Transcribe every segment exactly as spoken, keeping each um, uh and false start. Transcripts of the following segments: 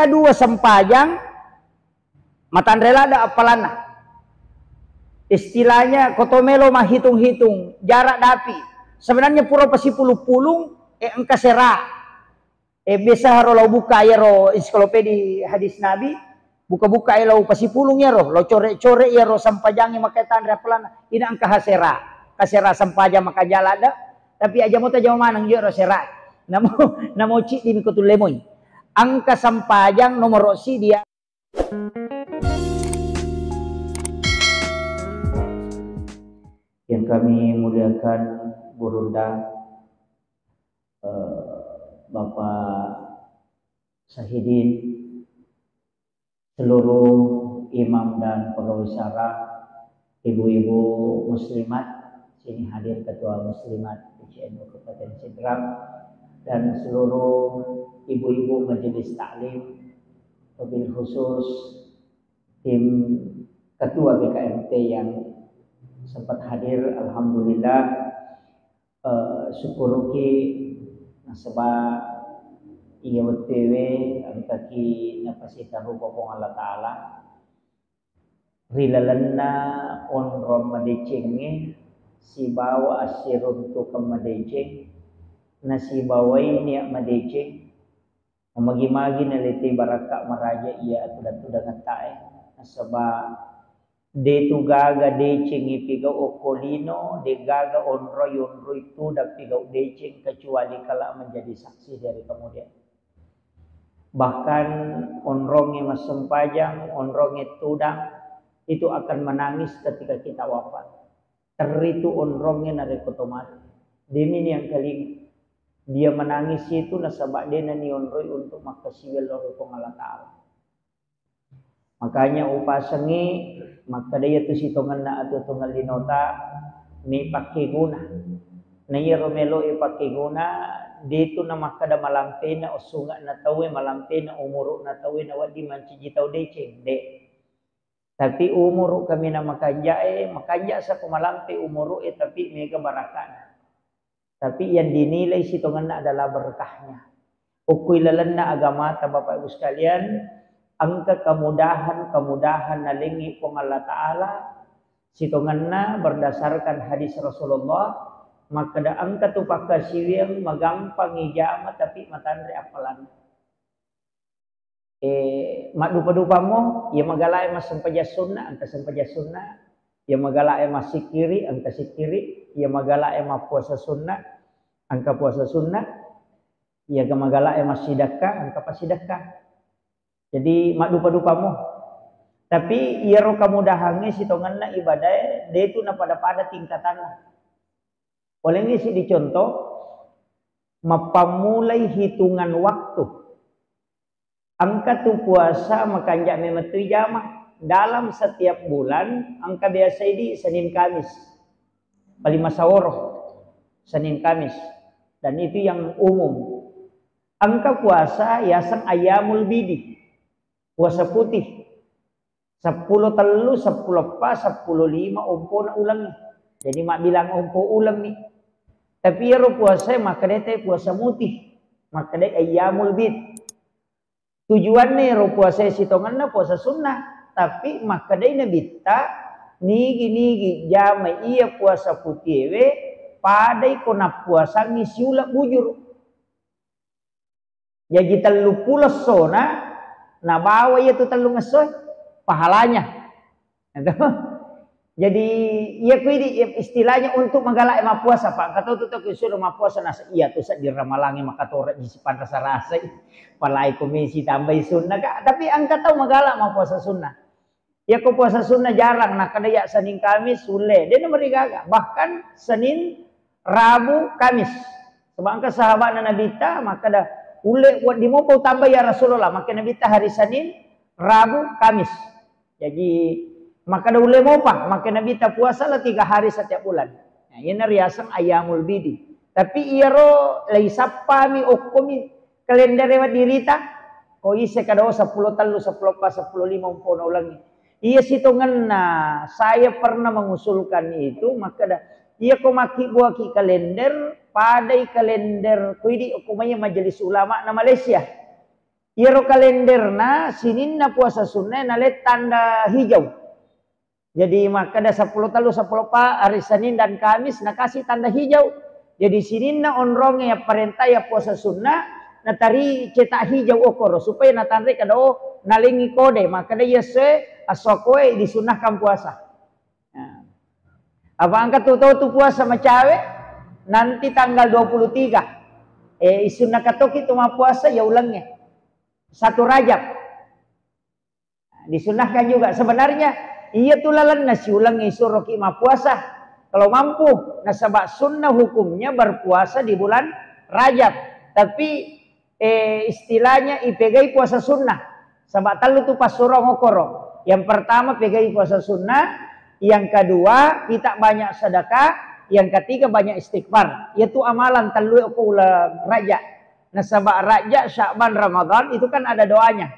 Dua sempajang, matanre ladde appalanna. Istilahnya, koto melo mahitung-hitung, jarak dapi. Sebenarnya pura pasipulung-pulung, eh, engka sera. Eh, biasa haro lao buka iyaro ensiklopedi hadis Nabi, buka-buka elo pasipulung iyaro, lao core-core iyaro sempajangnge maka tanre appalanna, ina engka hasera, kasera sempajang maka jala ada, tapi aja mo tajama maneng iyaro sera. Namo, namo ciddi mi ko tulle moi. Engka sempajang nomoro siddi. Yang kami muliakan Burunda, eh, Bapak Sahidin, seluruh imam dan pegawai syara, ibu-ibu muslimat, sini hadir ketua muslimat P C N U Kabupaten Sidrap, dan seluruh ibu-ibu majelis taklim, wabil khusus tim ketua B K M T yang sempat hadir, alhamdulillah. Eh, syukuruki nasaba iya wettuewe engkaki napasitarupa Puang Allah Ta'ala ri lalenna onrong madecengnge sibawa assiruntukeng madeceng nasibawai nia madeceng. Mamagi-magi nalete barakka maraja iya tudang-tudangettae, nasaba detu gaga deceng ipigau okko lino, degaga onroi-onroi tudang pigau deceng kecuali kala menjadi saksi dari kemudian. Bahkan onrongnge massempajang, onrongnge tudang, itu akan menangis ketika kita wafat. Territu onrongnge narekko to mati. Demi niangkalinga. Dia menangis itu nasaba dena nionroi untuk makkasiwiang lao ri Puang Allah Ta'ala. Makanya upasengi makkeda iyatu sitongenna atuo-tuongeng linota mei pakkeguna. Na iyaro meloe pakkeguna, detu namakkeda malampena ossunge'na tauwe, malampena umuru'na tauwe, nawedding mancaji tau deceng, de. Tapi umuru kaminang makanja'e, makanja' sako malampe umuru'e, tapi mega baraka'na. Tapi yang dinilai sitongenna adalah berkahnya. Ukkui lalenna agamata, Bapak Ibu sekalian, engka kemudahan-kemudahan nalengi Puang Allah Ta'ala, sitongenna berdasarkan hadis Rasulullah, makkeda engka tu pakkasiwiang magampang ijama tapi matanre appalanna. Eh, maddupa-dupammo, iya magalae massempajang sunna, engka sempajang sunna, iya magalae massikkiri, engka sikkiri, iya magalae mappuasa sunna, engka puasa sunna, iya magalae massidekka, engka passidekka. Jadi maddupa-dupammo. Tapi iyaro kemudahangnge sitongenna ibadae detu napada-pada tingkatanna. Olengngi siddi contoh, mappammulai hitungan waktu. Engka tu puasa makanja' memettu ijama. Dalam setiap bulan, engka biasa idi Senin Kamis. Paling masaworo, Senin Kamis. Dan itu yang umum. Engka puasa yaseng ayyamul bidi. Puasa putih. Seppulo tellu, seppulo eppa, seppulo lima ompona ulengnge. Jadi mabbilang ompo ulengngi. Tapi iyaro puasae makkedai te puasa mutih. Makkedai ayyamul bid. Tujuanna ero puasae sitongenna puasa sunnah. Tapi makkedai nabitta nigi-nigi jamai iya puasa putiewe padai ko nappuasangngi siuleng bujuru. Jaji telluppulo essona nabawa iyatu tellung essoe pahalanya. Gitu. Jadi iya kuidi istilahnya untuk magala mappuasa, Pak. Engka tau tu tau kusuro mappuasa nasa iya tu seddi ramalangi makatore ji sipanrasa-rasai. Palai komisi tambai sunnah, Kak. Tapi engka tau magala mappuasa sunnah. Iyako puasa sunnah jarang, nakkeda iya Senin Kamis ulle, de namarigaga. Bahkan Senin, Rabu, Kamis. Sebab engka sahabatna Nabitta makkeda, ulle wedding mopa utambai ya Rasulullah, makkeda Nabitta hari Senin, Rabu, Kamis. Jadi makkeda ulle mopa, makkeda Nabitta puasalah tiga hari setiap bulan. Nah, iyana riaseng ayyamul bidi. Tapi iyaro laisappami okkomi kalendere maddirita, ko ise kada seppulo tellu, seppulo eppa, seppulo lima umpona ulengngi. Iya sitongenna saya pernah mengusulkan itu, makkeda, iya ko makkibbuaki kalender, padai kalender kuidi okko maiya Majelis Ulama na Malaysia. Iyaro kalenderna sininna puasa sunna naleng tanda hijau. Jadi makkeda seppulo tellu, seppulo pa, hari Senin dan Kamis nakasi tanda hijau. Jadi sininna onrongnge yapparenta ya puasa sunna natari cetak hijau okoro supaya natanre kada, oh, nalengi kode, makkeda iya se assokoe disunnahkan puasa. Nah. Apa engka tu tau tu puasa macawe, nanti tanggal dua puluh tiga. Eh, isunna katoki tu mappuasa ya ulengnge. Satu Rajab. Nah, disunnahkan juga. Sebenarnya, iya tu lalenna siulengnge isuroki mappuasa. Kalau mampu, nasaba sunnah hukumnya berpuasa di bulan Rajab. Tapi eh, istilahnya ipegai puasa sunnah. Saba tellu tu passurong okoro. Yang pertama pegai puasa sunnah, yang kedua kita banyak sedekah, yang ketiga banyak istighfar. Yaitu amalan tellu okko uleng Rajab. Nasaba Rajab, Sya'ban, Ramadan itu kan ada doanya.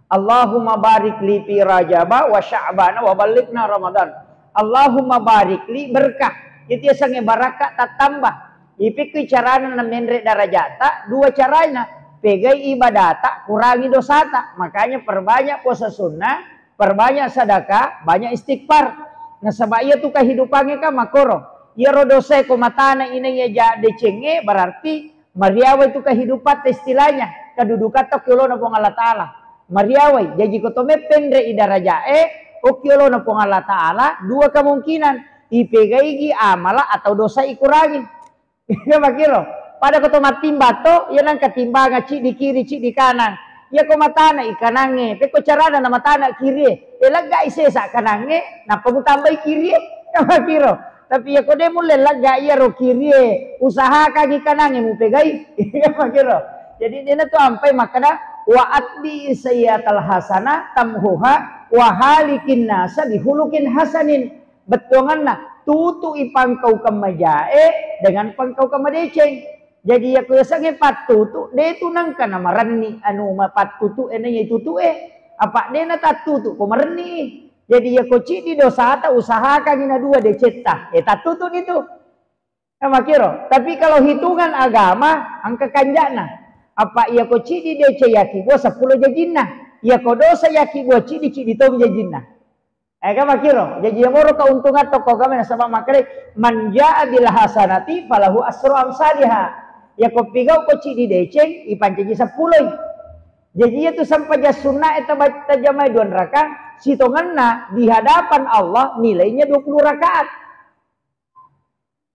Allahumma barik li fi Rajaba wa Sya'bana wa ballighna Ramadan. Allahumma barik li, berkah. Itu yasengnge barakka tattamba. Ipikki carana namenre darajata, dua carana. Pegai ibadata, kurangi dosata. Makanya perbanyak puasa sunnah, perbanyak sedekah, banyak istighfar. Nasaba iya tu kehidupangnge kan makoro. Iyaro dosae ko matana inaiya ja decengnge, berarti mariawai tu kehidupatta istilahnya. Kedudukatta okki olona Puang Allah Ta'ala. Mariawai. Jaji ko to meppenre i darajae, okki olona Puang Allah Ta'ala, dua kemungkinan. Ipegaigi amala atau dosa ikurangi. Iya makiro. Pada ko to mattimba to, iya nangka timbanga ciddi kiri, ciddi kanang. Iya ko matana i kanangnge, pekko carana na matana kirie. E, leggai sesa kanangnge, nappa mutambai kirie. Iya makiro. Tapi iya ko de mulle legga iyaro kirie, usahakangi kanangnge mupegai. Iya makiro. Jadi dena tu ampai makkeda, wa atbi sayyatal hasanah tamhuha wa halikin nasa bihulukin hasanin. Bettuanganna, tutu'i pangkaukeng majae dengan pangkaukeng madeceng. Jadi, iyako yasengnge pattutu, de tu nangka namarenni anu ma-, pattutu e naiya tutu e. Apa de natattutu ko marenni. Jadi, iyako ciddi dosata, usahakangi na dua decetta. E, tattutu ni tu. Nah, makiro. Tapi kalau hitungan agama, engka kanjana. Apa iyako ciddi deceng yakibua seppulo jajinna. Iyako dosa yakibua ciddi, ciddi tomi jajinna. Eh, kan makiro. Jaji, iya moro keuntungan tokko agama nasaba makkeda, "Man jaa bil hasanati falahu asru amsaliha." Iyako pigau ko ciddi deceng, ipancaji seppuloi. Jaji, iya tu sampajang sunna e taba-, tajamai dua rakaat, sitongenna di hadapan Allah nilainya dua puluh rakaat.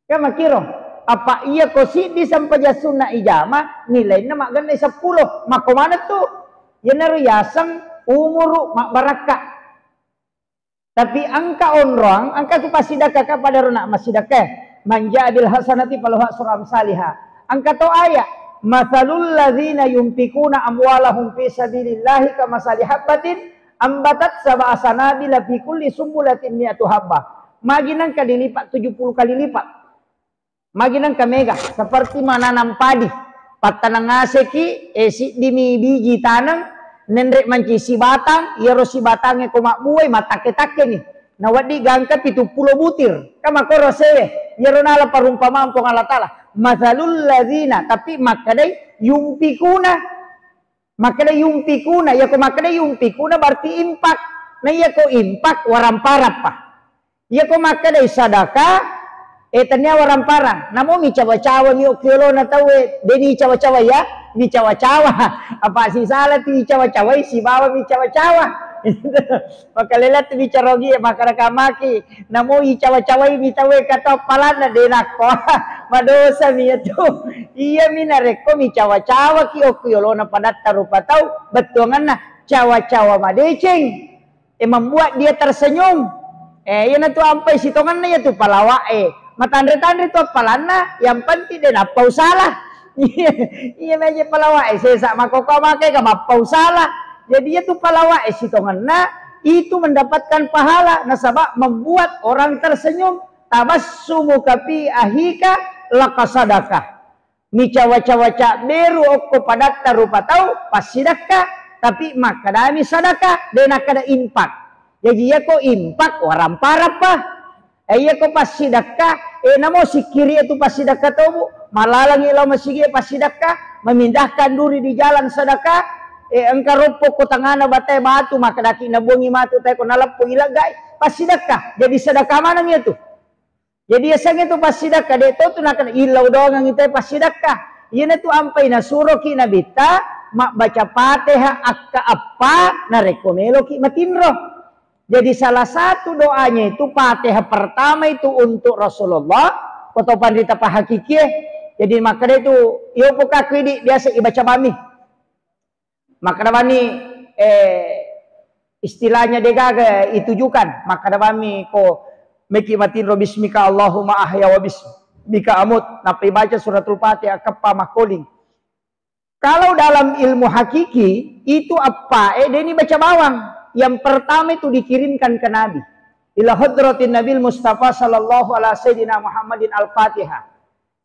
Kan makiro. Apa iyako siddi sampajang sunna ijama, nilainna maggenne seppulo. Makko maneng tu. Iyanaro yaseng umuru mabbarakka. Tapi engka onroang, engka tu passidakka ka pada rona massidakka. Man jaa bil hasanati falahu asru amsaliha. Engka to aya, "Matsalul ladzina yunfikuna amwalahum fi sabilillahi kamasali habbatin ambatat sab'a sanabila fi kulli sumbulatin mi'atu habbah." Magi nengka dilipat tujuh puluh kali lipat. Magi nengka mega, seperti menanam padi. Pattanang ngaseki, eh, siddimi biji taneng, nenre manci sibatang, iyaro sibatangnge ko mabbuai, matakke-takkeni. Nawedding gangka pitu pulo butir. Kan makkoro sewe, iyaro nala perumpamaan Puang Allah Ta'ala. Matsalul ladzina, tapi makkedai yunfikuna. Makkeda yunfikuna, iyako makkeda yunfikuna berarti infak. Na iyako infak waramparappa. Iyako makkeda sadaka, eh, tania waramparang. Namo micawa-cawa mi okki olona tauwe, deni cawa-cawa ya, micawa-cawa. Apa sisala tu micawa-cawai sibawa micawa-cawa. Makalela tu bicara ogi, makkeda kamaki. Namo icawa-cawai mi tauwe kato appalanna de nakko. Madosa mi iyatu. Iya mi narekko micawa-cawaki okko yolona padatta rupa tau, bettuanganna cawa-cawa madeceng. Eh, membuat dia tersenyum. Eh, iyanatu ampai sitongenna iyatu palawa'e. Matanre-tanre tu appalanna, yang penting de nappa usala. Iya, iya meje palawa'e, sesa makkokko make ka mappa usala. Jadi iyatu palawa'e sitongenna itu mendapatkan pahala nasaba membuat orang tersenyum. Tabassumuka fi ahika laka sadakah. Micawa-cawa cabberu okko padatta rupa tau passidakka, tapi makkedami sadakah, de nakkeda infak. Jaji iyako infak waramparappa. Eh, iyako passidakka, eh, namo sikkiri tu passidakka tobu, malalangi lao masigi passidakka, memindahkan duri di jalan sedekah, Eh, engka roppo ko tangana batae batu, makkedaki nabuangi matu tae ko naleppo ileggai, passidekka. Jadi sedekah maneng itu. Jadi yasengnge tu passidekka, de' to tu nakkeda illau doangengngi te passidekka. Iyanatu ampai nasuroki Nabitta mabbaca Fatihah akka eppa narekko meloki matinro. Jadi salah satu doanya itu Fatihah pertama itu untuk Rasulullah, ko to panrita pahakikie. Jadi makkeda itu, iyo pokaku idi biasa ibaca bami. Makkeda bani, eh, istilahnya degaga itujukan. Makkeda bami ko meki matinro bismika Allahumma ahya wa bismika amut. Nappa ibaca suratul Fatihah keppa makkoling. Kalau dalam ilmu hakiki, itu eppa e deni baca bawang. Yang pertama itu dikirimkan ke Nabi. Ila hadratin Nabil Mustafa sallallahu ala sayyidina Muhammadin al-Fatihah.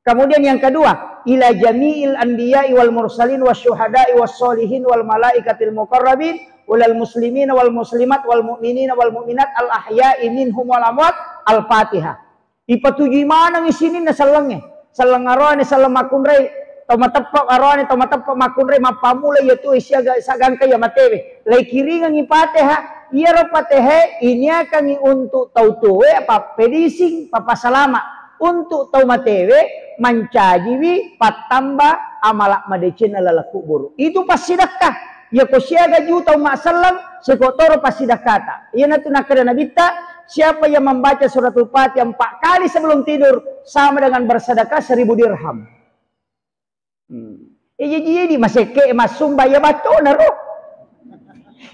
Kemudian yang kedua, ila jami'il anbiya'i wal mursalin wasyuhada'i wassolihin wal malaikatil muqarrabin ulal muslimina wal muslimat wal mu'minina wal mu'minat al ahya'i minhum wal amwat, al-Fatihah. Ipatujui maneng sininna sellengnge. Selleng aroane, selleng makkunrai, tau mateppe aroane, tau mateppe makkunrai, mappammula iya tu siaga sagangka iya matewe. Laikiringengngi Fatihah, iyaro Fatihah iniakangngi untuk tau tuwe, pappedising, papasalama. Untuk tau matewe, mancajiwi pattamba amala madecenna laleng kuburu. Itu passidekka. Iyako siaga juta umma selleng, seko toro passidekkata. Iyanatu nakkeda Nabitta, siapa yang membaca suratul Fatihah empat kali sebelum tidur, sama dengan bersedekah seribu dirham. Hmm. Eh, jadi, jadi masekke massumba ya batona ro.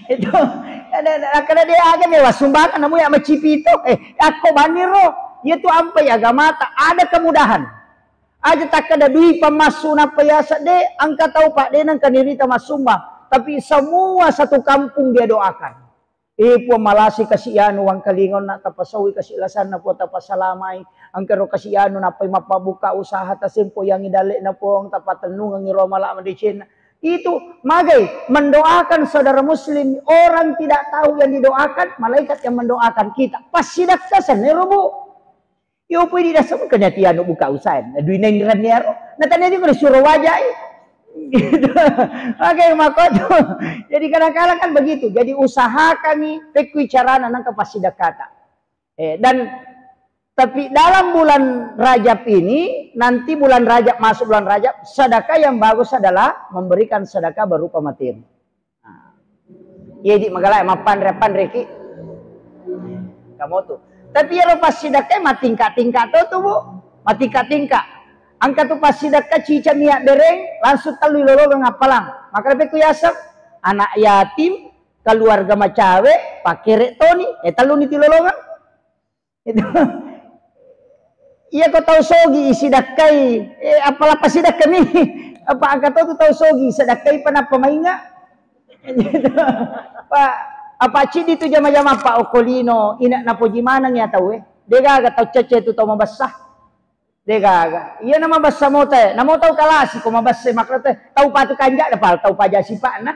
Itu, ada, ada, kada dia aja nih, massumba kan namu ya macipi itu. Eh, aku bani ro. Iya tu ampai agamata, ada kemudahan. Aja takkeda dui pammassu nappa yasa de, engka tau pa de nengka nirita massumbang, tapi semua satu kampung dia doakan. Eh, Puang malasi kasi anu wangkalingaunna, tapasaui kasi lasanna, Puang tapasalamai, engka ro kasi anu nappai mappabuka usaha, tasempo yangi dalle'na Puang, tapatennungengi ro mala madecenna. Itu magai mendoakan saudara muslim, orang tidak tahu yang didoakan, malaikat yang mendoakan kita. Passidakka senero, Bu. Yo pui di dasem kena tianu buka usaha. Dui neng ran yaro. Na tanya juga disuruh wajai. Gitu. Oke, makoto. Jadi kadang-kadang kan begitu. Jadi usahakan nih, pekui carana nangka pasti dakata. Eh, dan tapi dalam bulan Rajab ini, nanti bulan Rajab, masuk bulan Rajab, sedekah yang bagus adalah memberikan sedekah berupa materi. Nah, iya di magala mappanre-panreki. Kamu tuh. Tapi iyaro passidakka matingka-tingka to tuh, Bu. Matingka-tingka. Engka tu passidakka cica miak bereng, langsung tellu ilolongeng appalang. Maka lebih ku yaseng, anak yatim, keluarga macawe, pakere toni, eh tellu ni tilolongeng. Itu. Iya ko tau sogi isidakkai, eh, apala pasidakkami. Apa angka to tu tau sogi, sedakkai pa nappa mainga. Gitu. Pak, apa cidi tu jama-jama Pak Okolino, ina napoji maneng ya tau eh. Degaga tau cece tu tau mabessa. Degaga. Iya na mabessa mota eh. Namo tau kalasi ko mabessa makro teh. Tau patu kanja dapal, tau paja sipakna.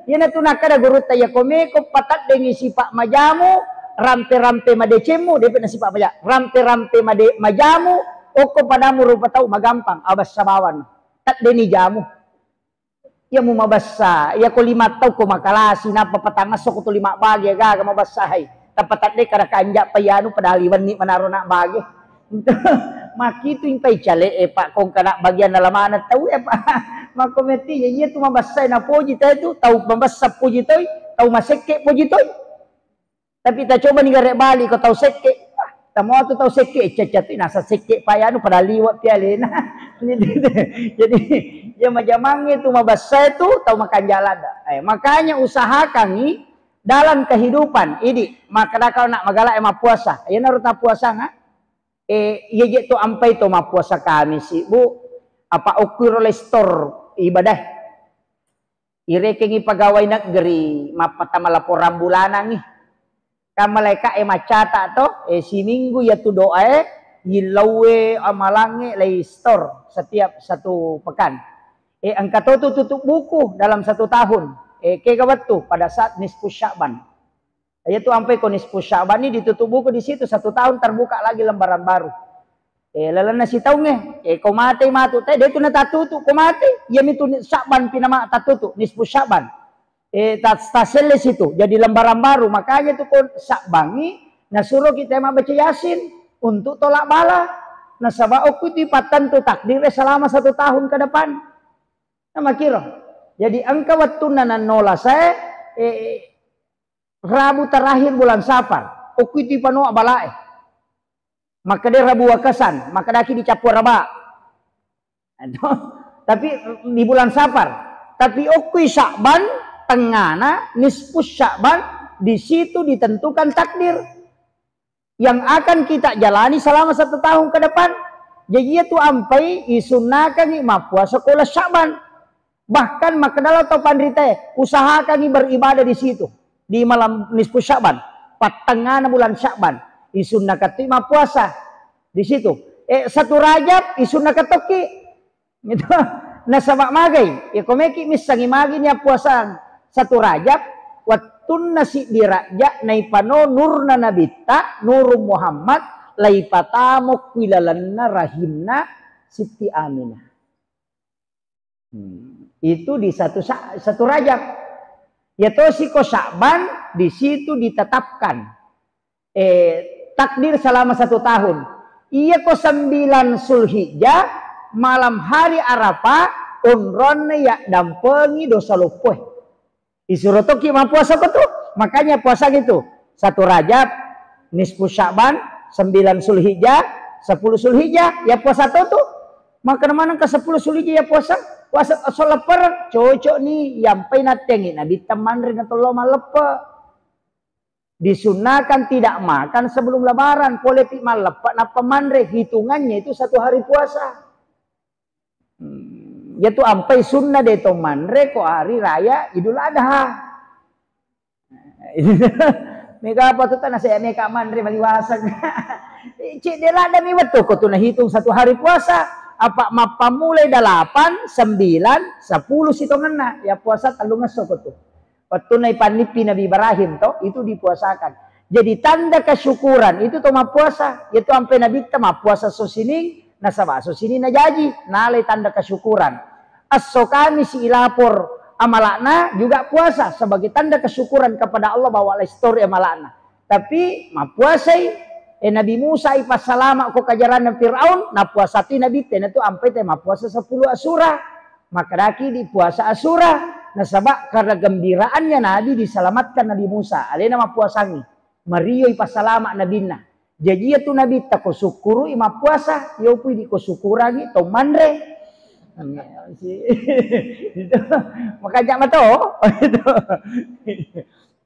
Iyanatu nakkeda gurutta, iya ko meko pataddengi sipa majamu, rampe-rampe madecemmu, depe na sipa maja, rampe-rampe made-, majamu, okko padamu rupa tau magampang, abessa bawang. Taddeni jamu. Iya mu mabessa, iya ko lima tau ko makalasi, nappa patangasso ko tu lima bagi, gaga mabessa hai. Tappa tadde kada kanja pa iyanu padahal iwenni manaro nak bage. Makitu impai cale e, Pak, kong kana bagian dalam anak tau ya, Pak. Mako meti ya, iya tu mabessa na poji tau tu, tau mabessa poji toi, tau masekke poji toi. Tapi ta coba ni gare bali ko tau sekke. Ah, tamo tu tau sekke, caca tu nasa sekke pa iyanu padahal liwa pialena. Jadi ya majamangnge tu mabessa tu tau makanjala da. Eh, makanya usahakan ni dalam kehidupan, idi, makkeda kau nak magala e mappuasa. Iyanaro ta puasa nga? Eh, iya je to ampai to mappuasa Kamisi, Bu. Apa okkuiro lestor ibadah. Irekengi pegawai negeri, mappatama laporan bulanangi. Kan malaika e maccata to, eh, siminggu iya tu doa e, yillauwe amalange lei store setiap satu pekan. Eh, engka to tu tutup buku dalam satu tahun. Eh, kega wettu pada saat nisfu Sya'ban. Iya tu ampai ko nisfu Sya'ban ini ditutup buku di situ, satu tahun terbuka lagi lembaran baru. Eh, lalenna sitaungnge, eh, ko matei matu, te, de tu natattutu, ko matei, iya mitu ni-, Sya'ban pi nama tattutu, nisfu Sya'ban. Eh, ta-, taselle situ, jadi lembaran baru. Makanya tu ko Sya'bangi, nasuro kita mabbaca Yasin untuk tolak bala. Nasaba okku tu ipattentu takdir selama satu tahun ke depan. Nah, makiro. Jadi engka wettunna nannola sae, eh, Rabu terakhir bulan Safar. Okku itu ipanoa balae. Makkeda Rabu Wakasan, makkedaki dicappu Araba. Tapi di bulan Safar. Tapi okkui Sya'ban, tengana, nisfu Sya'ban, di situ ditentukan takdir yang akan kita jalani selama satu tahun ke depan. Jadi, iya tu ampai isunnakangi mappuasa ko uleng Sya'ban. Bahkan makkedala tau panritae, usahakangi beribadah di situ, di malam nisfu Sya'ban, pattengana bulan Sya'ban, isunnakattu mappuasa di situ. Eh, satu Rajab isunnakattoki. Gitu. Nasaba magai, ya ko meki missangi magi ni appuasang satu Rajab, wettunna siddi Rajab naipano nurna Nabitta, Nurung Muhammad, laipatamo kui lalenna rahimna Sitti Aminah. Hmm. Itu di satu Sa-, satu Rajab. Ya tosi ko Sya'ban, di situ ditetapkan, eh, takdir selama satu tahun. Iya ko sembilan Zulhijjah, malam hari Arafah, onronna ya dampengi dosa loppoe. Isuro toki mappuasa ko tu. Makanya puasa gitu. Satu Rajab, nisfu Sya'ban, sembilan Zulhijjah, sepuluh Zulhijjah, ya puasa to tu. Maka mana ke sepuluh Zulhijjah ya puasa? Puasa solepereng, cocok ni, yampai natengi Nabi temanre na tollo malleppe. Disunnakan tidak makan sebelum Lebaran, pole pi malleppe nappa manre, hitungannya itu satu hari puasa. Hmm, ya tu ampai sunna de to manre ko hari raya Idul Adha. Mega apa tu tanah saya meka manre maliwaseng. Cek de ladda mi wettu ko tu nahitung satu hari puasa. Apa mappamulai delapan, sembilan, sepuluh sitongenna. Ya puasa tellungesso ko tu. Wettunna ipannippi Nabi Ibrahim to, itu dipuasakan. Jadi tanda kesyukuran itu to mappuasa. Yaitu ampe Nabitta mappuasa esso sining, nasaba esso sining najaji, nalai tanda kesyukuran. Esso Kamisi ilapor amalakna juga puasa sebagai tanda kesyukuran kepada Allah bahwa laistori amalakna. Tapi mappuasai, eh, Nabi Musa ipassalama ko kajaranna Firaun, napuasa tu Nabitta, na tu ampe te mappuasa sepuluh Asyura. Makkedaki di puasa Asyura, nasaba karena gembiraannya Nabi diselamatkan Nabi Musa, alena mappuasangi, mario ipassalama nabinna. Jaji iya tu Nabitta ko sukkuru'i mappuasa, yopui di ko sukkurangi to manre. Makanya mato.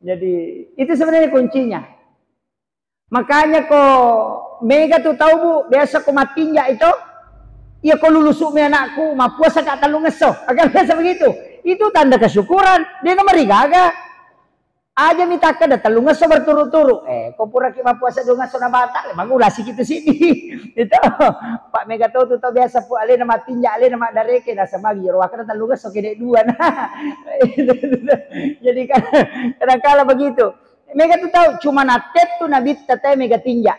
Jadi itu sebenarnya kuncinya. Makanya ko mega tu tau, Bu, biasa ko mattinja itu, iya ko lulusu mi anakku, mappuasa ka tellungesso. Akan biasa begitu. Itu tanda kesyukuran. Dia nomor gaga. Aja mi takkeda tellungesso berturut-turut. Eh, ko puraki mappuasa duangesso na batal, mangulasi kita sini. Itu. Pak mega tau tu tau biasa pu alena mattinja, alena maddareke, nasaba jero wakana tellungesso kede dua. Nah. Jadi kan kadang kala begitu. Mega tu tau, cuma nattettu Nabitta te mega tinja.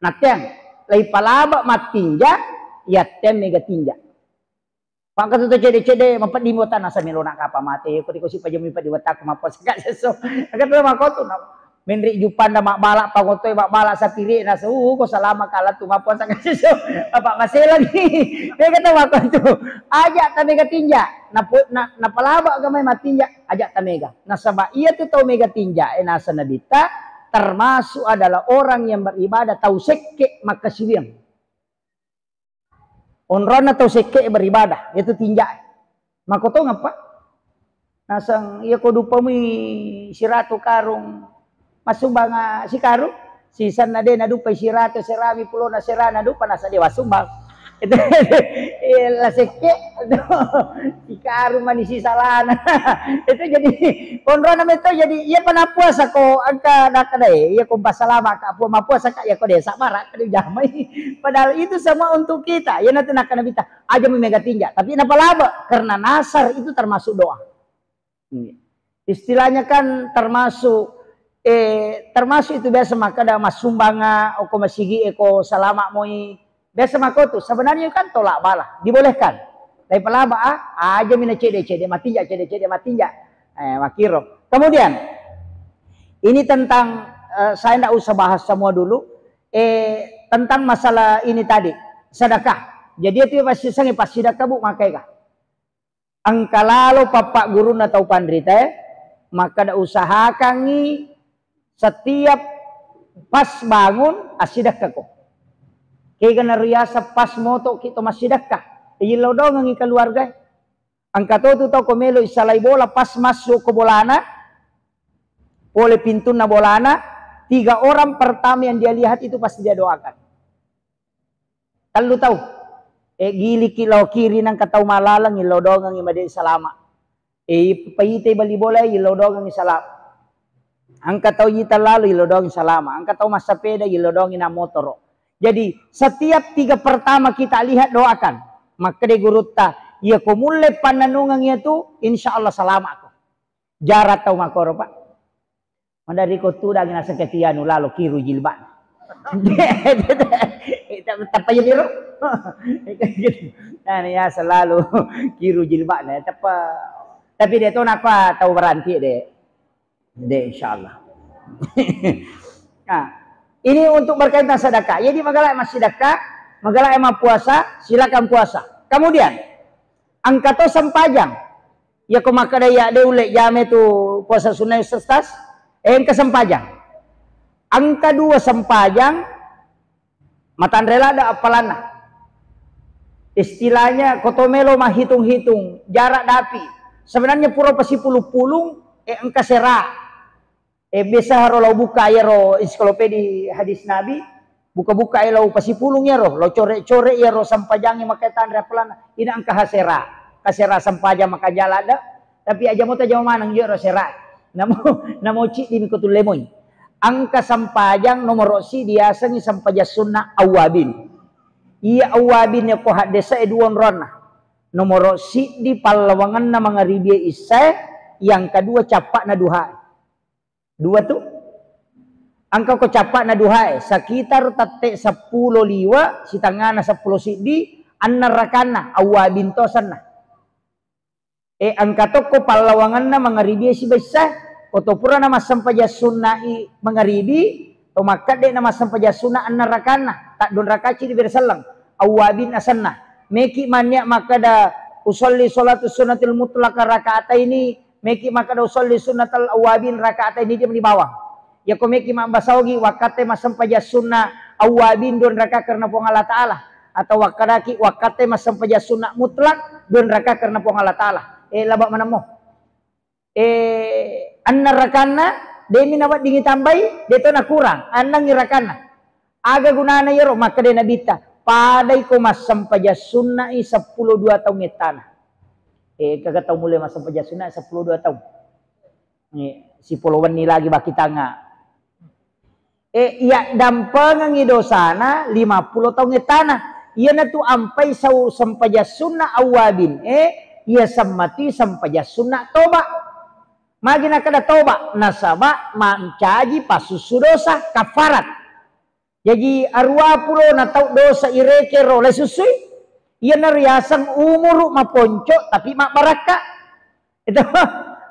Natteang, lai palaba mattinja, yatte mega tinja. Pakka tu cede-cede, mapeddi mota nasa melona kapa mate, ko diko si pajami padi wataku mappuasa ka sesso. Aga tu makotu na. Menri jupanda mabbala pangotoe mabbala sapire nasa, uh, ko salama kala tu mappuasa ka sesso. Apa maselangi. Mega tu makotu. Aja ta mega tinja. Napo-, na-, napalaba aga mai mattinja. Aja ta mega. Nasaba iya tu tau mega tinja, eh, nasa Nabitta termasuk adalah orang yang beribadah tau sekke makkasiwiang. Onronna tau sekke beribadah, itu tinja. Makotong apa? Nasang iya ko dupamui siratu karung, massumbang, ah, sikarung, sisanna de nadupai siratu serami pulona serana dupa nasa de wassumbang. Itu, iya, la sekke, sikarung mani sisalana. Itu jadi, onrona meto jadi, iya pa nappuasa ko engka nakkeda, iya ko passalama ka, mappuasa ka, iya ko de sabbara, ka dijamai. Padahal itu semua untuk kita. Iya natu nakkeda Nabitta, aja mi mega tinja, tapi napalaba karena nasar itu termasuk doa. Iya. Istilahnya kan termasuk, eh, termasuk itu biasa makkeda massumbanga, oko masigi, eko salama moi, Biasa makotu, sebenarnya kan tolak bala, dibolehkan. Tapi pelaba, ah, aja mina cede-cede matinja, cede-cede matinja. Eh, makiro. Kemudian, ini tentang, eh, saya ndak usah bahas semua dulu. Eh, tentang masalah ini tadi, sedekah. Jadi itu pasti sangi pasti sedekah, Bu, makai kah? Engka lalo pappaggurunna tau panritae, makkeda usahakangngi setiap pas bangun assidekkako. Kega nariaseng pas motoki to massidekka, yillau dongengngi keluargae. Engka to tu tau ko melo issalai bola, pas massu ko bolana, pole pintunna bolana, tiga orang pertama yang dia lihat itu pasti dia doakan. Tellu tau. Eh, giliki lao kiri nangka tau malaleng, illau dongengngi made salama. Eh, paitei bali bola, illau dongengngi salama. Engka tau ita lalu, illau dongengngi salama. Engka tau massapeda, illau dongengngi na motoro. Jadi, setiap tiga pertama kita lihat, doakan. Makkeda gurutta, iya ko mulle pannanungeng iya tu, insya Allah salama ko. Jarang tau makkoro, Pak. Maderri ko tudang naseng ketia nu lalo kiru jilbabna. Tappa jadi ro. Nah, ya selalu kiru jilbabna, tappa. Tapi de to nakua tau berhenti de. De, insyaallah. Nah, ini untuk berkaitan sedekah. Jadi magala massidekka, magala mappuasa, silakan puasa. Kemudian, engka to sempajang. Iya ko makkeda iya de ulle jame tu puasa sunnah, Ustaz, eh, engka sempajang. Engka dua sempajang, matanre ladde appalanna. Istilahnya, ko to melo mahitung-hitung jarak dapi. Sebenarnya pura pasipulung-pulung, eh, engka sera. Eh, biasa haro lao buka iyaro ensiklopedi hadis Nabi, buka-buka e lao pasipulung iyaro, lao core-core iyaro sempajangnge makkae tanre appalanna, ina engka hasera, kasera sempajang makanja ladde, tapi aja mo tajama maneng iyaro sera. Namo, namo ciddi mi ko tulle moi. Engka sempajang nomoro siddi diasengngi sempajang sunna awwabin. Iya awwabin yako haddesa e dua onroanna. Nomoro siddi pallawangenna mangaribie issae, yang kedua cappa'na duhae. Dua tu. Engka ko cappa'na duhae, sekitar tette seppulo liwa, sitangana seppulo siddi, enneng rakanna, awwabin to asenna. E, engka tokko pallawangenna mangaribie sibaissa, ko to purana massempajang sunna'i mangaribi, to makkedde na massempajang sunna enneng rakanna, taddua raka cidi bere selleng, awwabin asenna. Meki mannia makkeda usolli sholatu sunnatil mutlaka rakaataini, meki makkeda usolli sunnatal awwabin rakaataini, dia meni bawang. Yako meki mabbasa ogi wakkatte massempajang sunna awwabin dua raka karena Puang Allah Ta'ala, atau wakkedaki wakkatte massempajang sunna mutlak dua raka karena Puang Allah Ta'ala. Eh, laba manemmo. Eh, enneng rakanna, demi naweddingi tambai, de to nakurang, ennengngi rakanna. Aga gunana iyaro? Makkeda Nabitta, padai ko massempajang sunna'i seppulo dua taung ettana. Eh, kaga tau mulle massempajang sunna'i seppulo dua taung. Eh, sipolo wenni lagi bakitanga. Eh, iya dampengengngi dosana lima puluh taung ettana. Iyanatu ampai sau sempajang sunna awwabin. Eh, iya semmati sempajang sunna toba. Magi nakkeda toba, nasaba mancaji passussu dosa, kafarat. Jaji, aruwa pulo na tau dosa irekero le sussui, iyanaro yaseng umuru maponco tapi mabbarakka. Itu,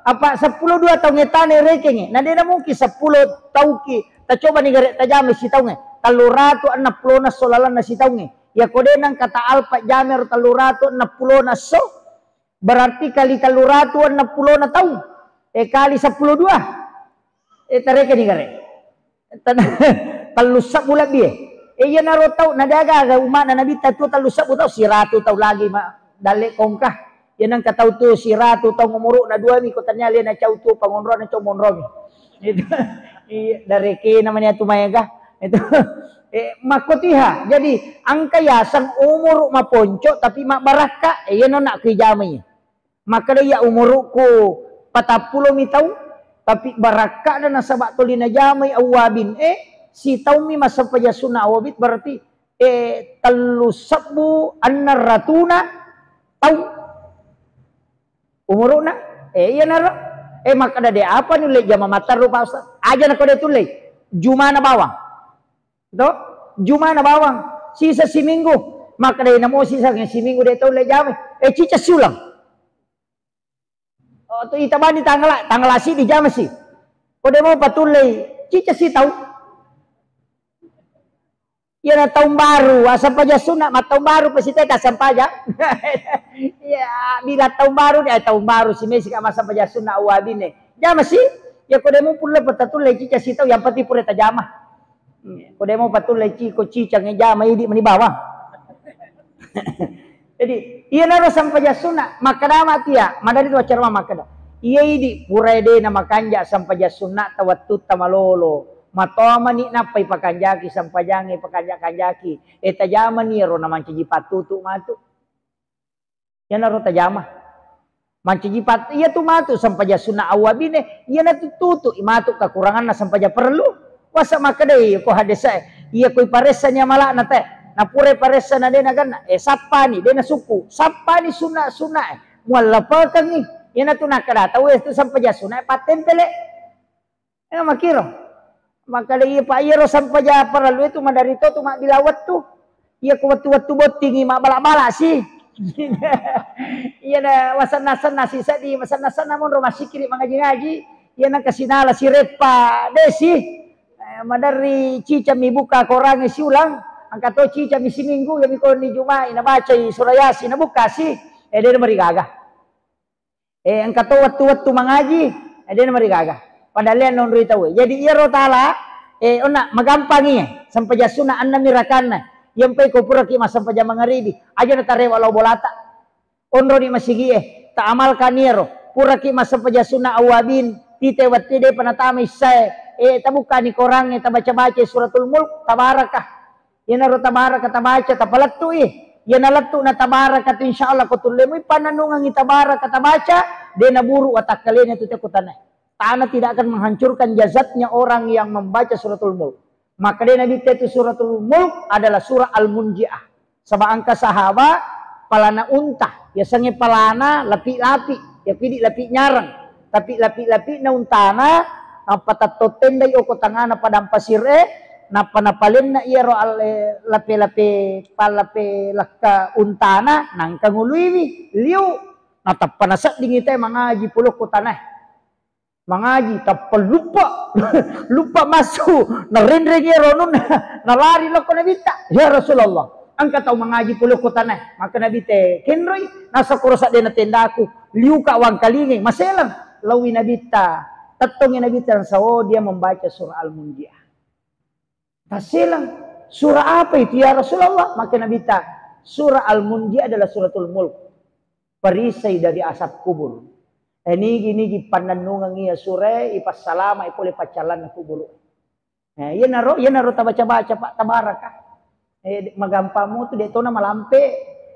apa seppulo dua taung ettana irekengnge, na de na mungkin seppulo tauki, tacobani gare tajama sitaungnge, tellu ratu enneng pulo na esso lalenna sitaungnge. Yako de nengka ta alpa jamero tellu ratu enneng pulo na esso, berarti kali tellu ratu enneng pulo na taung, eh, kali seppulo dua. Eh, tarekeni gare. Tan-, tellu sebbu lebbi, eh. Eh, iyanaro tau, na de gaga umma'na Nabitta tu tellu sebbu tau, siratu tau lagi ma-, dalle kongka. Iya nengka tau tu siratu tau umuru'na dua mi, ko tania lena cau tu pangonrona cau monromi. Itu. Iya, darekena mani atu maega. Itu. Eh, makkotiha. Jadi, engka yaseng umuru maponco tapi mabbarakka, eh, iyano nak kui jamai. Makkeda iya umuru'ku patappulo mi taung, tapi barakka'na nasaba toli najamai awwabin, eh, sitaummi massempajang sunna awwabin, berarti, eh, tellu sebbu enneng ratuna taung umuru'na. Eh, iyanaro. Eh, makkeda de apa nulle jama matteru, Pak Ustaz? Aja nako de tulle. Jumana bawang. To? Jumana bawang. Sisa siminggu. Makkeda namo sisa siminggu de' taulle jamai. Eh, cica siulang. Oh, tu ita bani tanggal, tanggal siddi jamasi. Ko de' mo patullei, cica sitau. Iyana taung baru, assampajang sunna, mattaung baru pasti teta sampajang. Iya, bila taung baru, eh, taung baru si mesi ka massampajang sunna awabine. Jamasi, ya ko de' mo pulle patatullei cica sitau, yang penting pura tajama. Ko de' mo patullei ciko cicang, eh, jama idi' meni bawang. Jadi, iyanaro sampajang sunna, makkeda mati ya, madari tu acara makkeda. Iya idi' pura de' na makanja' sampajang sunna ta wettu ta malolo. Matoa mani nappai pakanjaki sampajangnge, pakanja-kanjaki. Eh, tajamani iyaro na mancaji pattutu matu. Iyanaro tajama. Mancaji pat-, iya tu matu sampajang sunna awabine, iyana tu tutu matu kakuranganna sampajang parellu. Wasa makkedai ko hadese, iya ko iparessani amala'na te. Napura iparessa na de' naganna, eh, sappani, de' nasukku. Sappani sunna-sunna, eh. Muallapekengngi. Iyana tu nakkeda tau, eh, tu sampajang sunna, eh, pattempele. Eh, makkiro. Makkeda iya, Pak, iyaro sampajang parellu itu maderri to tu mabbila wettu. Iya ko wettu-wettu bottingi mabbala-bala si. Iya na masenna-senna si seddi, masenna-senna monro massikiri mangaji-ngaji. Iya na kasinala si reppa desi. Eh, maderri cica mi buka korangnge siulang. Engka to cica mi siminggu, iya mi koni Juma'i nabacai surah Yasin, nabuka si. Eh, de' namarigaga. Eh, engka to wettu-wettu mangaji, eh, de' namarigaga. Padahal iya nonroi tauwe. Jadi iyaro tala, eh, onna magampangi, eh, sampajang sunna enneng mi rakanna. Iyampai ko puraki massampajang mangaribi, aja natarewa lao bolata. Onroni masigie, taamalkan iyaro. Puraki massampajang sunna awabin, tite wettu de'pa natama issae, eh, tabukkani korangnge, tabaca-baca suratul Mulk, tabarakah. Iyanaro tabaraka tabaca, tapalettui. Iyana lettu na tabaraka tu, insya Allah ko tullemui pannennungengngi tabaraka tabaca, de' naburu watakkalena tu te ko tanae. Tanah tidak akan menghancurkan jasadnya orang yang membaca suratul Mulk. Maka de' Nabitta itu suratul Mulk adalah surah Al-Munjiah. Saba' engka sahaba' palana unta, yasengnge palana lapi-lapi, ya pidi lapi nyarang. Tapi lapi-lapi'na untana, nappa tatto tendai oko tangana padang pasir e, nappa napalenna iyaro al-, eh, lape-lape, pallape lakka untana, nangka nguluiwi, liu, natappa naseddingi te mangaji pole ko tanae. Mangaji, tappa luppa, luppa massu, narenreng iyaro anunna, nalari lokko Nabitta, "Ya Rasulullah, engka tau mangaji pole ko tanae." Maka Nabitta kenroi, "Nasakoro seddena tendaku, liuka wangkalingai, maselang." Laowi Nabitta, tettongi Nabitta, nasaba dia membaca surah Al-Munjiah. Taselang, "Surah apa itu, ya Rasulullah?" Maka Nabitta, "Surah Al-Munjiah adalah suratul Mulk. Perisai dari azab kubur." Eh, nigi-nigi pannennungeng iya surae, ipassalama pole paccallanna kuburu. Eh, iyanaro, iyanaro tabaca-baca, Pak, tabaraka. Eh, de-, magampang mutu, de' tona malampe.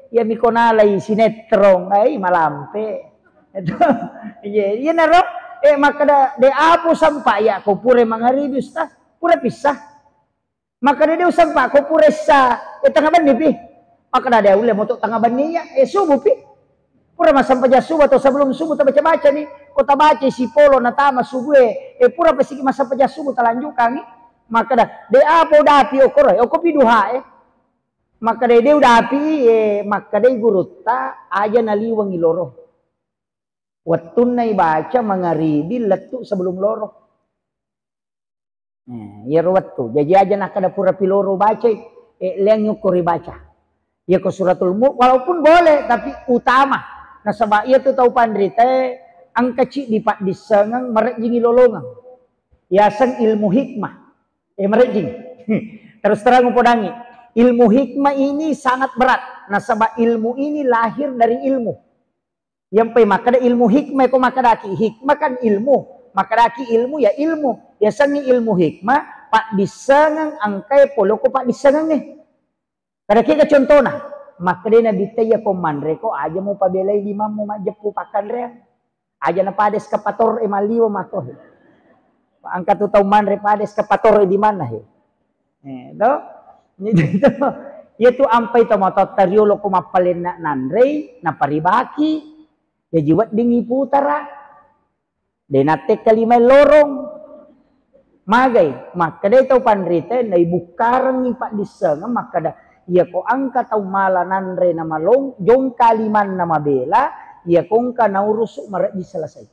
Iya miko nalai sinetron, eh, malampe. Iya, iyanaro, eh, makkeda, "De' apa usampa iya ko pura mangaribi, Ustaz? Pura pissa." Makkeda, "De' usampa ko pura issa, eh, tengnga benni pi." Makkeda, "De' ulle moto tengnga benni iya, eh, subuh pi." Pura massampajang subuh atau sebelum subuh tabaca-baca ni, ko tabaca sipolo natama subuh e, eh, pura pasiki massampajang subuh talanjukangi. Makkeda, "De' apa udapi okoro, eh, okopi duha e." Makkeda, "De' udapi, eh," makkedai gurutta, "aja naliwengi loro." Wettunna ibaca mangaribi lettu sebelum loro. Eh, iyaro wettu. Jaji aja nakkeda pura pi loro bacai, eh, leang yukko ribaca. Iyako suratul Mulk, walaupun boleh, tapi utama. Nasaba iyatu tau panritae engka ciddi paddissengeng, marejjingi lolongeng. Yaseng ilmu hikmah. Eh, marejjing. Terus terang upodangi. Ilmu hikmah ini sangat berat. Nasaba ilmu ini lahir dari ilmu. Iyampai makkeda ilmu hikmah, ko makkedaki hikmah kan ilmu. Makkedaki ilmu ya ilmu. Yasengngi ilmu hikmah, paddissengeng engkae pole ko paddissengengnge. Kada kega contona, makkedai Nabitta, "Iyako manreko aja mupabelai limammu majjeppu pakkanreang. Aja napada eskapator e malliwo mako." Engka tu tau manre pada eskapator e di mana he? Eh, to? Iyatu ampai tomatoatta riolo ko mappalenna nanrei, naparibaki. Jaji weddingngi putara. De' nattekka lima lorong. Magai, makkedai tau panrita, naibukkarengngi paddissengeng, makkeda, Iyako engka tau mala nanre namalong, jongka limanna mabela, iyako engka naurusu marejji selesai.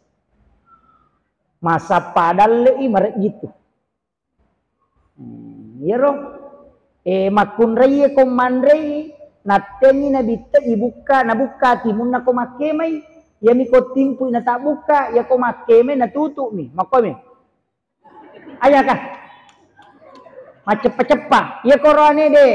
Masappa dalle'i marejji tu. Hmm, iyaro, eh, makkunraiye ko manrei, nattengi nabitte ibukka, nabukka timunna ko makkemai, iyami ko timpui natabbukka, iyako makkemai natutu'mi, makkomi. Ayaka. Macceppa-ceppa. Iya koroane de.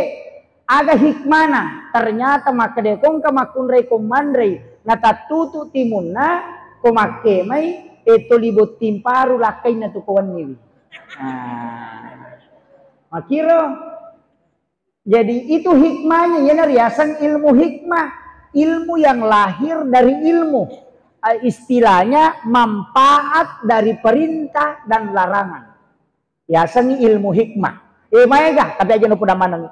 Aga hikmana? Ternyata makkeda kongka makkunrai ko manrei, natattutu timunna, ko makkemai, e toli botting paru lakkainna tu ko wenniwi. Nah. Makiro. Jadi itu hikmahnya, yana riaseng ilmu hikmah, ilmu yang lahir dari ilmu. Eh, istilahnya manfaat dari perintah dan larangan. Riaseng ilmu hikmah. Eh, maega, tapi aja nopo damaneng.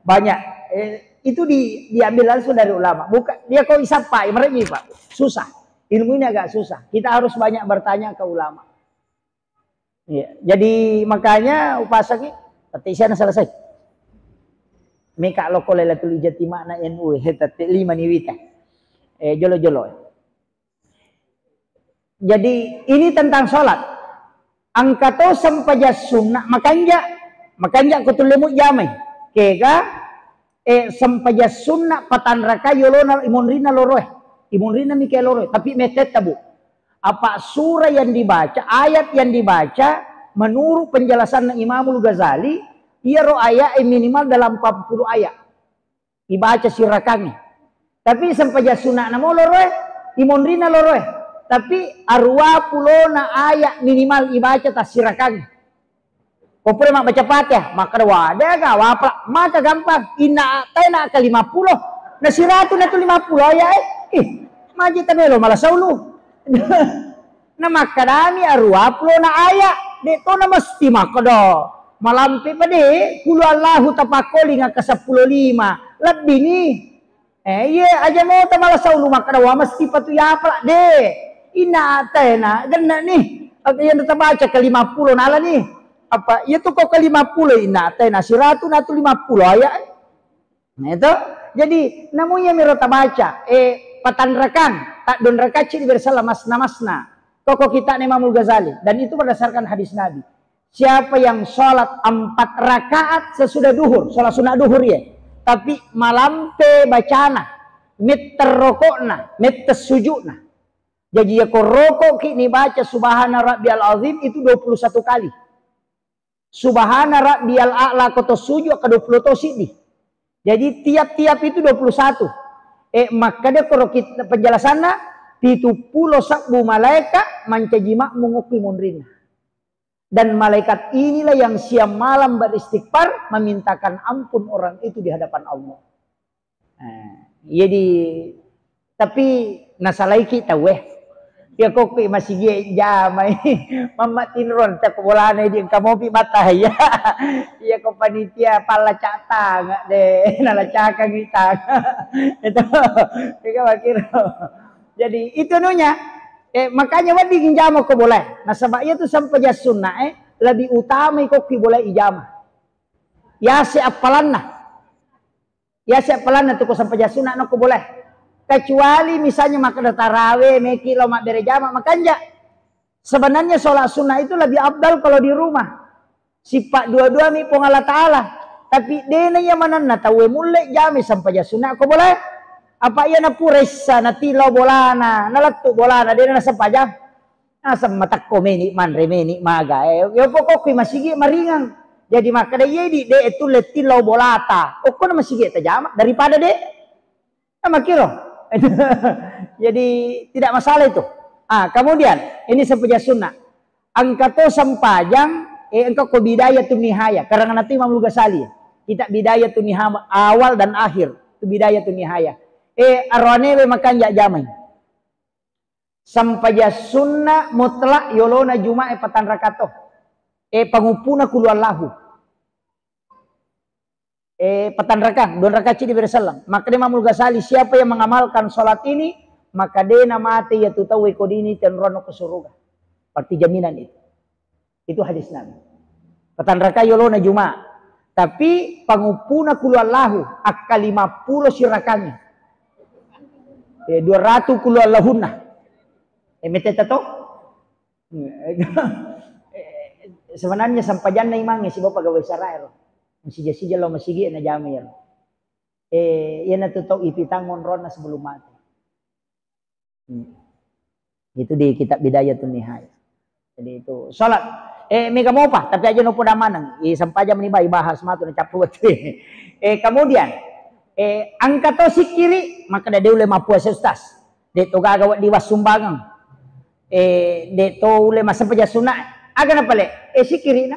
Banyak. Eh, itu di, diambil langsung dari ulama. Bukan dia kok isappa, ya, mereka, Pak. Susah. Ilmu ini agak susah. Kita harus banyak bertanya ke ulama. Iya. Jadi makanya upasaki, tette isana selesai. Meka loko Lailatul Ijtima na N U, he, tette lima ni wita. Eh, jolo-jolo. Jadi ini tentang sholat. Engka to sempajang sunnah, makanja, makanja ko tullemu jamai. Kega, eh, sempajang sunnah patanraka yolona imonrina loroe. Imonrina mike loroe, tapi metetta, Bu. Apa surah yang dibaca, ayat yang dibaca, menurut penjelasan Imamul Ghazali, iyaro ayat, eh, minimal dalam empat puluh ayat. Ibaca sirakangnge. Tapi sempajang sunna'na mo loroe, imonrina loroe. Tapi aruwa pulona ayat minimal ibaca tassirakangnge. Ko pura mabbaca Fatihah, makkeda, "Wah, de aga wapala, maka gampang. Inna a'taina ka lima puluh. Na siratu na tu lima puluh ayat, eh. Ih, maji tamelo mala saulu." Na makkedami aruwa pulona ayat, de to na mesti makkeda. Malampe pa de, kulu Allahu tapakkolinga ka seppulo lima. Lebbi ni. Eh, iye, aja mota mala saulu makkeda, "Wa, mesti patu yapala." De, inna a'taina, genna ni. Apa iya tabaca ke lima puluh nala ni. Apa iya tu ko ke lima puluh inna a'taina, siratu na tu lima puluh ayat. Nah, itu. Jadi, namu iya miro tabaca, eh, patanrakang, taddonrakang cidi bersala masna-masna. Koko kita Imamul Ghazali. Dan itu berdasarkan hadis Nabi. Siapa yang sholat empat rakaat sesudah duhur, sholat sunnah duhur ya, tapi malampe bacana, metter rokokna, metter sujukna. Jadi ya ko rokok ki ni baca Subhana Rabbiyal Azim itu dua puluh satu kali. Subhana Rabbiyal A'la ko to sujud ka dua puluh to siddi. Jadi tiap-tiap itu dua puluh satu. Eh, makkeda koro kita penjelasanna, pitu pulo sabbu malaika mancaji makmum okki monrinna. Dan malaikat inilah yang siang malam beristighfar, memintakan ampun orang itu di hadapan Allah. Nah, jadi, tapi nasalaiki tauwe. Ya kok kui masigi jamai. Mamma tinron cak bolana di engka mopi mata ya. Ya ko panitia pala cak tanga de, nala cakang tanga. Itu. Kega makiro. Jadi itu nunya. Eh, makanya wedding jama ko boleh. Nasaba iya tu sempajang sunnah, eh, lebih utama iko ki boleh ijama. Yase appalanna. Yase appalanna tu ko sempajang sunnah no ko boleh. Kecuali misalnya makkeda tarawe, meki lo mabbere jama, makanja. Sebenarnya sholat sunnah itu lebih afdal kalau di rumah. Sippa dua-dua mi Puang Allah Ta'ala. Tapi dena iya manenna tauwe mulle jami sempajang sunnah ko boleh. Apa iya napura issa, natilau bolana, nalettu bolana, dena nasempajang. Naseng matakko meni, manre meni, maga. Eh, yo pokokku masigi maringang. Jadi makkeda iya di de tulle tilau bolata. Okko na masigi tajama daripada de. Nah, makiro. Jadi tidak masalah itu. Ah, kemudian ini sempajang sunnah. Engka to sempajang, eh, engka ko Bidayatun Nihaya. Karangan nanti Imam Ghazali. Kita Bidayatun Nihaya awal dan akhir. Itu Bidayatun Nihaya. Eh, aroanewe makanja jamai. Sempajang sunnah mutlak yolona Jumae patanrakato. Eh, panguppuna kulu Allahu. Eh, patanrakang, dua rakaat cidi bere selleng. Makkeda Imamul Ghazali, siapa yang mengamalkan sholat ini, maka dena mate yatu tau ko dini tenrono ke surga. Berarti jaminan itu. Itu hadis Nabi. Patanrakang yolona Juma. Tapi panguppuna kulu Allahu, akka lima pulo sirakangngi. Eh, dua ratu kulu Allahunna. Eh, meteta to? Eh, sebenarnya sempajanna imangnge sibawa pegawai saraero. Masija-sija lao masigi na jama iyaro. Eh, iyanatu tau ipitang onronna sebelum mati. Hmm. Itu di kitab Bidayatun Nihayah. Jadi itu salat. Eh, mega mopa, tapi aja nopo damaneng. I sempaja meni bai bahas matu na cappu wettu. Eh, kemudian, eh, engka to sikkiri, makkeda de ulle mappuasa, Ustaz. De to gaga wedding wassumbangeng. Eh, de to ulle massempajang sunna. Aga napale? Eh, sikkirina.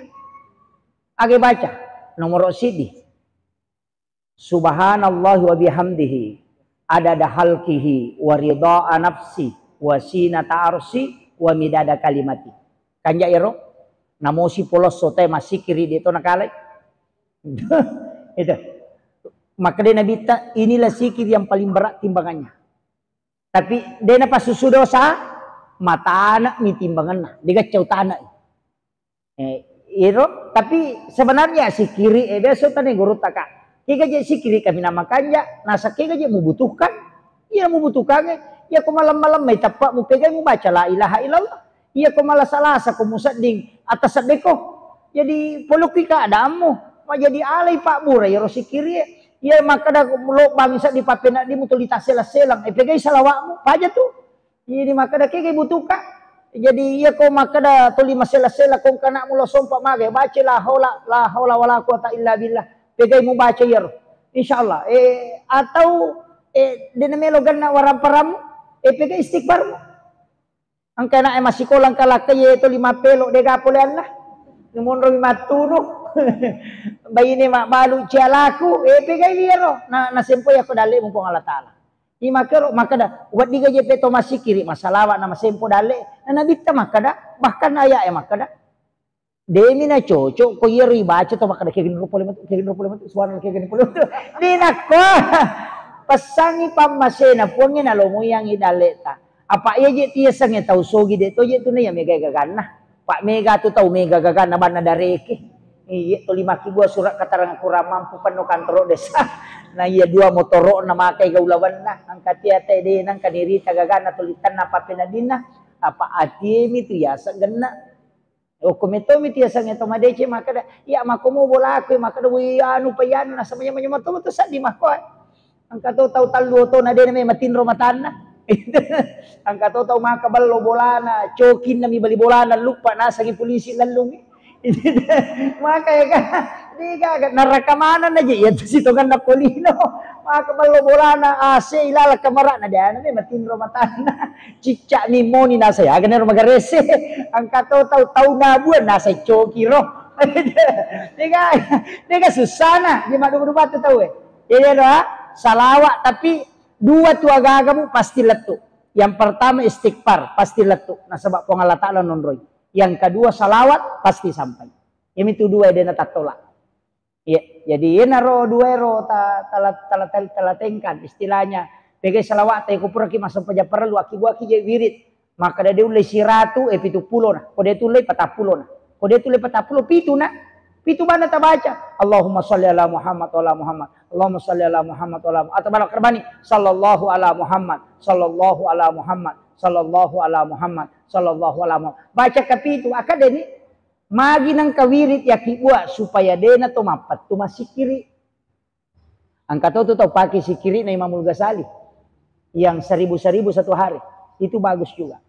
Aga baca? Nomoro sidi. Subhanallahi wa bihamdihi, adada halqihi, wa ridha nafsi, wa sinata arsi, wa midada kalimati. Kanja ero, namosi polosso te masikiri de to nakalai. Itu. Makkeda Nabitta, inilah sikir yang paling berat timbangannya. Tapi de napassusu dosa, matana mi timbanganna, de gaccau tana. Eh, iro, tapi sebenarnya sikiri, eh, biasa tane guru taka. Kega je sikiri kami nama kanja, nasa kega je mubutuhkan, iya mubutuhkan, eh. Iya ko malam-malam mai teppa mu pegai mu baca la ilaha illallah. Iya ko malah salasa ko musedding atas sedeko. Jadi polokki keadaanmu, ma jadi alai pabbura iro sikiri, eh. Iya makkeda lo bangsa di papena di mutuli tasela-selang, eh, pegai salawatmu, paja tu. Jadi makkeda kega butuhka. Jadi iya ko makkeda tuli masela-sela ko engka anakmu lo sompa magai, baca la haula, la haula wala quwata illa billah. Pegai mu baca iyaro. Insyaallah. Eh, atau, eh, de namelo ganna waramparammu, eh, pegai istighfarmu. Engka anak e massikola engka lakka ye tuli mappelo de ga poleanna. Numonro mi mattunu. Baine mabbalu cialaku, eh, pegai iyaro. Na, nasempo yako dalle mu Puang Allah Taala. Imakero makkeda, wedding gaje pe to massikiri, masalawa na masempo dalle. Na Nabitta makkeda, bahkan ayat e makkeda, demi na cocok ko iyaro ibaca to makkeda, kegeni ro pole metu, kegeni ro pole metu, suara kegeni pole metu. Di nakko, pesangi pammasena Puangnge nalomoyangi dalleta. Apa iya je tiasengnge tau sogi de to je tu na iya mega gaganna. Pak mega tu tau mega gaganna banna dareke. Iye, tuli makkibua surat keterangan kurang mampu penno kantoro desa. Na iya dua motoro'na makai gaulawenna, engka tia tede nengka nirita gaganna tuli tenna pappenadinna, apa atiemi tu yaseng genna. Okko metomi tu yaseng to madece makkeda, iya makkomo bolaku makkeda, wi anu pa iyanu nasaba iya manyameng to tu seddi makko. Engka to tau tallu otona de na memang tinro matanna. Engka to tau maka bello bolana, cokinna mi bali bolana luppa nasengi polisi lellungi. Maka ya kan, de gaga naraka maneng na je iya tu sitongenna polino. Maka bello bolana, A C ilala kamarana de na memang tinro matanna. Cicca mi moni nasa ya, aga nero magarese. Engka to tau, tau nabuan nasa coki ro. De gaga, de gaga susana, de maddu-maddu batu tau e. Jadi ero, ah, salawat, tapi dua tu agagamu pasti lettu. Yang pertama istighfar, pasti lettu. Nasaba Puang Allah Taala nonroi. Yang kedua salawat, pasti sampai. Yamitu dua de na tattolak. Iya, jadi yenaro dua ero ta-, tala-, tala-, tala-, talatengkan istilahnya. Pegai salawat, tapi ko puraki massempajang parellu, akkibuaki je wirid. Makkeda de ulle siratu, eh, pitu pulo na. Ko de tulle patappulo na. Ko de tulle patappulo, pitu na. Pitu bana tabaca. Allahumma salli ala Muhammad wa ala Muhammad. Allahumma salli ala Muhammad wa ala Muhammad. Atau bala kerbani. Sallallahu ala Muhammad. Sallallahu ala Muhammad. Sallallahu ala Muhammad. Sallallahu ala Muhammad. Baca kapitu. Akadeni. Magi nengka wirid yakkibua supaya de na to mappettu massikiri. Engka to tu tau pake sikkiri'na Imamul Ghazali yang seribu-seribu satu hari. Itu bagus juga.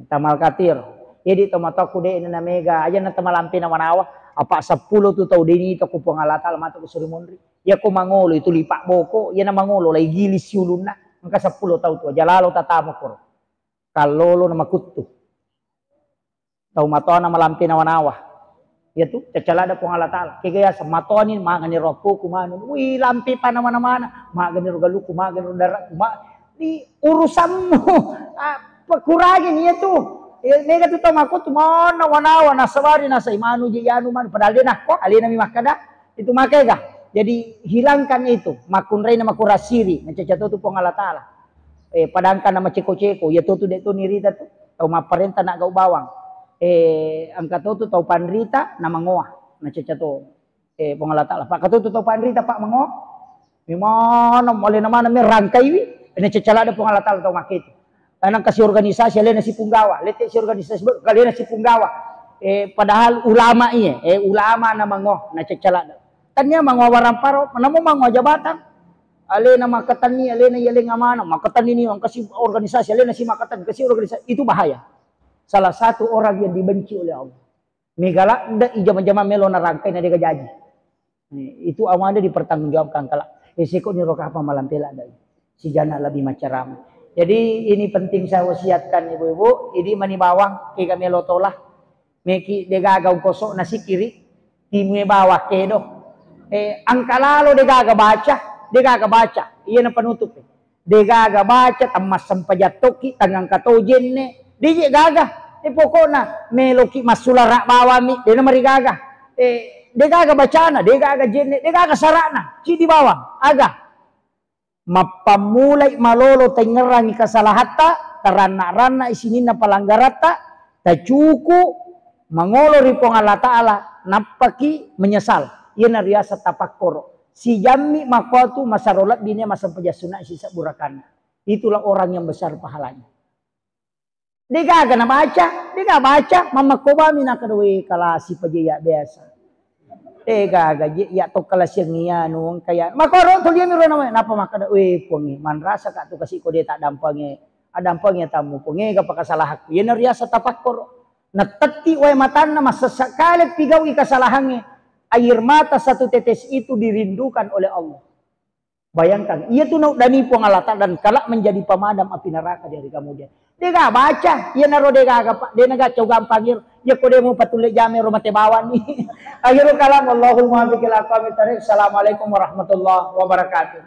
Tamal katir. Jadi to matoku de na mega aja na tamalampe na manawa. Apa seppulo tu tau de ni to ku Puang Allah Taala matu ku suri monri. Ya ko mangolo itu lipak boko, ya na mangolo lai gilis siulunna. Engka seppulo tau tu aja lalo tatamu koro. Kallolo na makuttu. Tau matoana malampe nawa-nawa. Iya tu, caccalada Puang Allah Taala. Kega yaseng matoani magani ro akkoku manu. Wih, lampe pa nama-namana. Magani ro galuku, magani ro daraku, ma-, di urusanmu. Ah, pekurangi iya tu. Eh, mega tu tau makko tu mana nawa-nawa nasabari nasai manu je yanu manu. Padahal de nakko, alena mi makkada. Itu makega. Jadi hilangkan itu. Makkunraina makurasiri. Nacaca to tu Puang Allah Taala. Eh, padangkan nama ceko-ceko, iya to tu de to nirita tu, tau mapparenta na gau bawang. Eh, engka to tu tau panrita na mangoa. Nacecca to, eh, Puang Allah Ta'ala. Pak, katutu tau panrita, Pak, mango. Memang, alena mana merangkaiwi, nacecca ladde Puang Allah Ta'ala tau makkeda. Nangka si organisasi, alena si punggawa, lette si organisasi, be-, alena si punggawa. Eh, padahal ulama iya, eh, ulama na mango, nacecca ladde. Tania mango waramparo, namo mango jabatan. Alena makkatenni, alena iya, alena mana, makkatenni ni, engka si organisasi, alena si makkatenni, engka si organisasi. Itu bahaya. Salah satu orang yang dibenci oleh Allah. Mega ladde i jama-jama melo narangkai na dega jaji. Eh, itu amade dipertanggungjawabkan kala. Eh, seko ni roka apa malam pela dai. Si jana lebih macarama. Jadi ini penting saya wasiatkan ibu-ibu, idi mani bawang, kega melo tola. Meki degaga ungkosok na sikiri, timue bawang kedo. Eh, angka lalo degaga baca, degaga baca. Iya na penutup. Degaga baca, temmassempajang tokki, tangangka to jenne, deje gaga. Eh, pokokna meloki massulara bawami, dena marigaga. Eh, degaga bacana, degaga jenne, degaga sarana, cidi bawang, aga. Mappammulai malolo taingngerangi kesalahatta, taranna-ranna sininna palanggaratta, tacuku, mangolo ri Puang Allah Ta'ala, nappaki menyesal. Iyana riaseng tapakkoro. Sijammi makkuatu masaro lebbi nia massempajang sunna sisebbu rakanna. Itulah orang yang besar pahalanya. Degaga nabaca, dega baca, mammakkobami nakkeda, "We, kalasi paja iya biasa." Degaga je iya to kalasiang iya anu engka iya. Makkoro tuliami ro nama, napa makkeda, "We, Puangnge, manrasa ka tu kasi ko de taddampange, addampange tammu Puangnge, gapa kasalahakku." Iyana riaseng tapakkoro. Natetti wae matanna, massessa kale pigau'i kasalahangnge. Air mata satu tetes itu dirindukan oleh Allah. Bayangkan, iya tu nauddani Puang Allah Ta'ala dan kelak menjadi pemadam api neraka di hari kemudian. Dega baca, iyanaro degaga, Pak, de nagaccau gampang iro. Iya ko de mupatulle jame ro mate bawang ni. Akhirul kalam, wallahul muwaffiq ila aqwamit thariq. Assalamualaikum warahmatullahi wabarakatuh.